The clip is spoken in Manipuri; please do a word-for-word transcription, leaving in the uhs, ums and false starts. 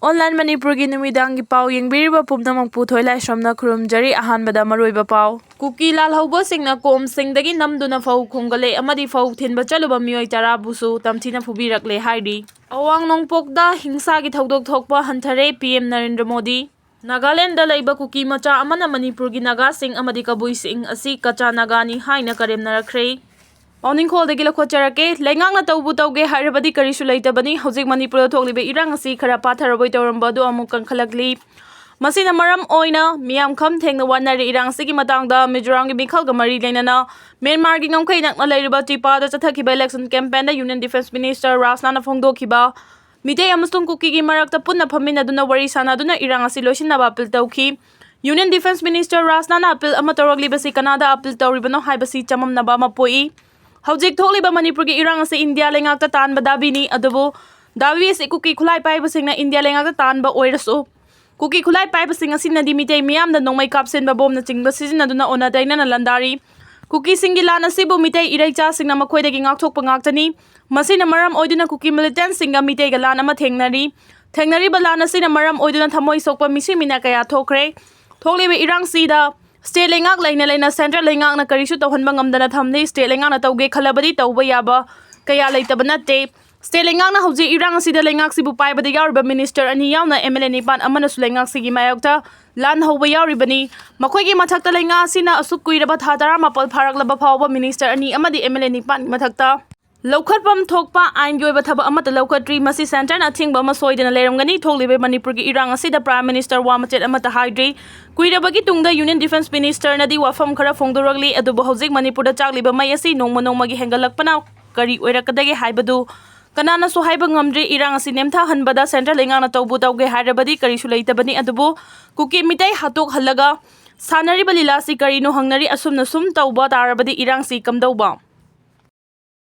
ꯑꯣꯟꯂꯥꯏꯟ ꯃꯅꯤꯄꯨꯔꯒꯤ ꯅꯨꯃꯤꯗꯥꯡꯒꯤ ꯄꯥꯎ ꯌꯦꯡꯕꯤꯔꯤꯕ ꯄꯨꯝꯅꯃꯛꯄꯨ ꯊꯣꯏꯂꯥꯏꯁ꯭ꯔꯝꯅ ꯈꯨꯔꯨꯝꯖꯔꯤ꯫ ꯑꯍꯥꯟꯕꯗ ꯃꯔꯨꯑꯣꯏꯕ ꯄꯥꯎ꯫ ꯀꯨꯀꯤ ꯂꯥꯜꯍꯧꯕꯁꯤꯡꯅ ꯀꯣꯝꯁꯤꯡꯗꯒꯤ ꯅꯝꯗꯨꯅ ꯐꯧ ꯈꯣꯝꯒꯠꯂꯦ ꯑꯃꯗꯤ ꯐꯧ ꯊꯤꯟꯕ ꯆꯠꯂꯨꯕ ꯃꯤꯑꯣꯏ ꯇꯔꯥꯕꯨꯁꯨ ꯇꯝꯊꯤꯅ ꯐꯨꯕꯤꯔꯛꯂꯦ ꯍꯥꯏꯔꯤ꯫ ꯑꯋꯥꯡ ꯅꯣꯡꯄꯣꯛꯇ ꯍꯤꯡꯁꯥꯒꯤ ꯊꯧꯗꯣꯛ ꯊꯣꯛꯄ ꯍꯟꯊꯔꯦ, ꯄꯤ ꯑꯦꯝ ꯅꯔꯦꯟꯗ꯭ꯔ ꯃꯣꯗꯤ꯫ ꯅꯥꯒꯥꯂꯦꯟꯗ ꯂꯩꯕ ꯀꯨꯀꯤ ꯃꯆꯥ ꯑꯃꯅ ꯃꯅꯤꯄꯨꯔꯒꯤ ꯅꯥꯒꯥꯁꯤꯡ ꯑꯃꯗꯤ ꯀꯕꯨꯏꯁꯤꯡ ꯑꯁꯤ ꯀꯆꯥ ꯅꯥꯒꯥꯅꯤ ꯍꯥꯏꯅ ꯀꯔꯦꯝꯅꯔꯛꯈ꯭ꯔꯦ꯫ ꯄꯥꯎꯅꯤꯡꯈꯣꯜꯗꯒꯤ ꯂꯧꯈꯠꯆꯔꯛꯀꯦ꯫ ꯂꯩꯉꯥꯛꯅ ꯇꯧꯕꯨ ꯇꯧꯒꯦ ꯍꯥꯏꯔꯕꯗꯤ ꯀꯔꯤꯁꯨ ꯂꯩꯇꯕꯅꯤ꯫ ꯍꯧꯖꯤꯛ ꯃꯅꯤꯄꯨꯔꯗ ꯊꯣꯛꯂꯤꯕ ꯏꯔꯥꯡ ꯑꯁꯤ ꯈꯔ ꯄꯥꯊꯔꯕꯣꯏ ꯇꯧꯔꯝꯕ ꯑꯗꯨ ꯑꯃꯨꯛ ꯀꯟꯈꯠꯂꯛꯂꯤ꯫ ꯃꯁꯤꯅ ꯃꯔꯝ ꯑꯣꯏꯅ ꯃꯤꯌꯥꯝ ꯈꯝ ꯊꯦꯡꯅ ꯋꯥꯅꯔꯤ꯫ ꯏꯔꯥꯡ ꯑꯁꯤꯒꯤ ꯃꯇꯥꯡꯗ ꯃꯤꯖꯣꯔꯥꯝꯒꯤ ꯃꯤꯈꯜꯒ ꯃꯔꯤ ꯂꯩꯅꯅ ꯃ꯭ꯌꯥꯟꯃꯥꯔꯒꯤ ꯉꯝꯈꯩ ꯅꯛꯅ ꯂꯩꯔꯤꯕ ꯇ꯭ꯔꯤꯄꯥꯗ ꯆꯠꯊꯈꯤꯕ election campaignꯗ Union Defence Minister ꯔꯥꯖꯅꯥꯊꯅ ꯐꯣꯡꯗꯣꯛꯈꯤꯕ Meitei ꯑꯃꯁꯨꯡ ꯀꯨꯀꯤꯒꯤ ꯃꯔꯛꯇ ꯄꯨꯟꯅ ꯐꯝꯃꯤꯟꯅꯗꯨꯅ ꯋꯥꯔꯤ ꯁꯥꯟꯅꯗꯨꯅ ꯏꯔꯥꯡ ꯑꯁꯤ ꯂꯣꯏꯁꯤꯟꯅꯕ appeal ꯇꯧꯈꯤ꯫ Union Defence Minister ꯔꯥꯖꯅꯥꯊꯅ appeal ꯑꯃ ꯇꯧꯔꯛꯂꯤꯕꯁꯤ ꯀꯅꯥꯗ appeal ꯇꯧꯔꯤꯕꯅꯣ ꯍꯥꯏꯕꯁꯤ ꯆꯃꯝꯅꯕ ꯑꯃ ꯄꯣꯛꯏ꯫ ꯍꯧꯖꯤꯛ ꯊꯣꯛꯂꯤꯕ ꯃꯅꯤꯄꯨꯔꯒꯤ ꯏꯔꯥꯡ ꯑꯁꯤ ꯏꯟꯗꯤꯌꯥ ꯂꯩꯉꯥꯛꯇ ꯇꯥꯟꯕ ꯗꯥꯕꯤꯅꯤ, ꯑꯗꯨꯕꯨ ꯗꯥꯕꯤ ꯑꯁꯤ ꯀꯨꯀꯤ ꯈꯨꯠꯂꯥꯏ ꯄꯥꯏꯕꯁꯤꯡꯅ ꯏꯟꯗꯤꯌꯥ ꯂꯩꯉꯥꯛꯇ ꯇꯥꯟꯕ ꯑꯣꯏꯔꯁꯨ, ꯀꯨꯀꯤ ꯈꯨꯠꯂꯥꯏ ꯄꯥꯏꯕꯁꯤꯡ ꯑꯁꯤꯅꯗꯤ ꯃꯤꯇꯩ ꯃꯤꯌꯥꯝꯗ ꯅꯣꯡꯃꯩ ꯀꯥꯞꯁꯤꯟꯕ ꯕꯣꯝꯅꯆꯤꯡꯕ ꯁꯤꯖꯤꯟꯅꯗꯨꯅ ꯑꯣꯟꯅ ꯇꯩꯅꯅ ꯂꯥꯟꯗꯥꯔꯤ꯫ ꯀꯨꯀꯤꯁꯤꯡꯒꯤ ꯂꯥꯟ ꯑꯁꯤꯕꯨ ꯃꯤꯇꯩ ꯏꯔꯩꯆꯥꯁꯤꯡꯅ ꯃꯈꯣꯏꯗꯒꯤ ꯉꯥꯛꯊꯣꯛꯄ ꯉꯥꯛꯇꯅꯤ꯫ ꯃꯁꯤꯅ ꯃꯔꯝ ꯑꯣꯏꯗꯨꯅ ꯀꯨꯀꯤ militantꯁꯤꯡꯒ ꯃꯤꯇꯩꯒ ꯂꯥꯟ ꯑꯃ ꯊꯦꯡꯅꯔꯤ꯫ ꯊꯦꯡꯅꯔꯤꯕ ꯂꯥꯟ ꯑꯁꯤꯅ ꯃꯔꯝ ꯑꯣꯏꯗꯨꯅ ꯊꯃꯣꯏ ꯁꯣꯛꯄ ꯃꯤꯁꯤ ꯃꯤꯅꯥ ꯀꯌꯥ ꯊꯣꯛꯈ꯭ꯔꯦ꯫ ꯊꯣꯛꯂꯤꯕ ꯏꯔꯥꯡꯁꯤꯗ state ꯂꯩꯉꯥꯛ ꯂꯩꯅ ꯂꯩꯅ central ꯂꯩꯉꯥꯛꯅ ꯀꯔꯤꯁꯨ ꯇꯧꯍꯟꯕ ꯉꯝꯗꯅ ꯊꯝꯂꯤ꯫ State ꯂꯩꯉꯥꯛꯅ ꯇꯧꯒꯦ ꯈꯜꯂꯕꯗꯤ ꯇꯧꯕ ꯌꯥꯕ ꯀꯌꯥ ꯂꯩꯇꯕ ꯅꯠꯇꯦ꯫ State ꯂꯩꯉꯥꯛꯅ ꯍꯧꯖꯤꯛ ꯏꯔꯥꯡ ꯑꯁꯤꯗ ꯂꯩꯉꯥꯛꯁꯤꯕꯨ ꯄꯥꯏꯕꯗ ꯌꯥꯎꯔꯤꯕ minister ꯑꯅꯤ ꯌꯥꯎꯅ MLA ꯅꯤꯄꯥꯟ ꯑꯃꯅꯁꯨ ꯂꯩꯉꯥꯛꯁꯤꯒꯤ ꯃꯥꯌꯣꯛꯇ ꯂꯥꯟ ꯍꯧꯕ ꯌꯥꯎꯔꯤꯕꯅꯤ꯫ ꯃꯈꯣꯏꯒꯤ ꯃꯊꯛꯇ ꯂꯩꯉꯥꯛ ꯑꯁꯤꯅ ꯑꯁꯨꯛ ꯀꯨꯏꯔꯕ ꯊꯥ ꯇꯔꯥꯃꯥꯄꯜ ꯐꯥꯔꯛꯂꯕ ꯐꯥꯎꯕ minister ꯑꯅꯤ ꯑꯃꯗꯤ MLA ꯅꯤꯄꯥꯟꯒꯤ ꯃꯊꯛꯇ ꯂꯧꯈꯠꯐꯝ ꯊꯣꯛꯄ ꯑꯥꯏꯟꯒꯤ ꯑꯣꯏꯕ ꯊꯕꯛ ꯑꯃꯠꯇ ꯂꯧꯈꯠꯇ꯭ꯔꯤ꯫ ꯃꯁꯤ centreꯅ ꯑꯊꯤꯡꯕ ꯑꯃ ꯁꯣꯏꯗꯅ ꯂꯩꯔꯝꯒꯅꯤ꯫ ꯊꯣꯛꯂꯤꯕ ꯃꯅꯤꯄꯨꯔꯒꯤ ꯏꯔꯥꯡ ꯑꯁꯤꯗ Prime Minister ꯋꯥ ꯃꯆꯦꯠ ꯑꯃꯠꯇ ꯍꯥꯏꯗ꯭ꯔꯤ꯫ ꯀꯨꯏꯔꯕꯒꯤ ꯇꯨꯡꯗ Union Defence Ministerꯅꯗꯤ ꯋꯥꯐꯝ ꯈꯔ ꯐꯣꯡꯗꯣꯔꯛꯂꯤ, ꯑꯗꯨꯕꯨ ꯍꯧꯖꯤꯛ ꯃꯅꯤꯄꯨꯔꯗ ꯆꯥꯛꯂꯤꯕ ꯃꯩ ꯑꯁꯤ ꯅꯣꯡꯃ ꯅꯣꯡꯃꯒꯤ ꯍꯦꯟꯒꯠꯂꯛꯄꯅ ꯀꯔꯤ ꯑꯣꯏꯔꯛꯀꯗꯒꯦ ꯍꯥꯏꯕꯗꯨ ꯀꯅꯥꯅꯁꯨ ꯍꯥꯏꯕ ꯉꯝꯗ꯭ꯔꯤ꯫ ꯏꯔꯥꯡ ꯑꯁꯤ ꯅꯦꯝꯊꯍꯟꯕꯗ central ꯂꯩꯉꯥꯛꯅ ꯇꯧꯕꯨ ꯇꯧꯒꯦ ꯍꯥꯏꯔꯕꯗꯤ ꯀꯔꯤꯁꯨ ꯂꯩꯇꯕꯅꯤ, ꯑꯗꯨꯕꯨ ꯀꯨꯀꯤ ꯃꯤꯇꯩ ꯍꯥꯠꯇꯣꯛꯍꯜꯂꯒ ꯁꯥꯟꯅꯔꯤꯕ ꯂꯤꯂꯥꯁꯤ ꯀꯔꯤꯅꯣ ꯍꯪꯅꯔꯤ꯫ ꯑꯁꯨꯝꯅ ꯁꯨꯝ ꯇꯧꯕ ꯇꯥꯔꯕꯗꯤ ꯏꯔꯥꯡꯁꯤ ꯀꯝꯗꯧꯕ?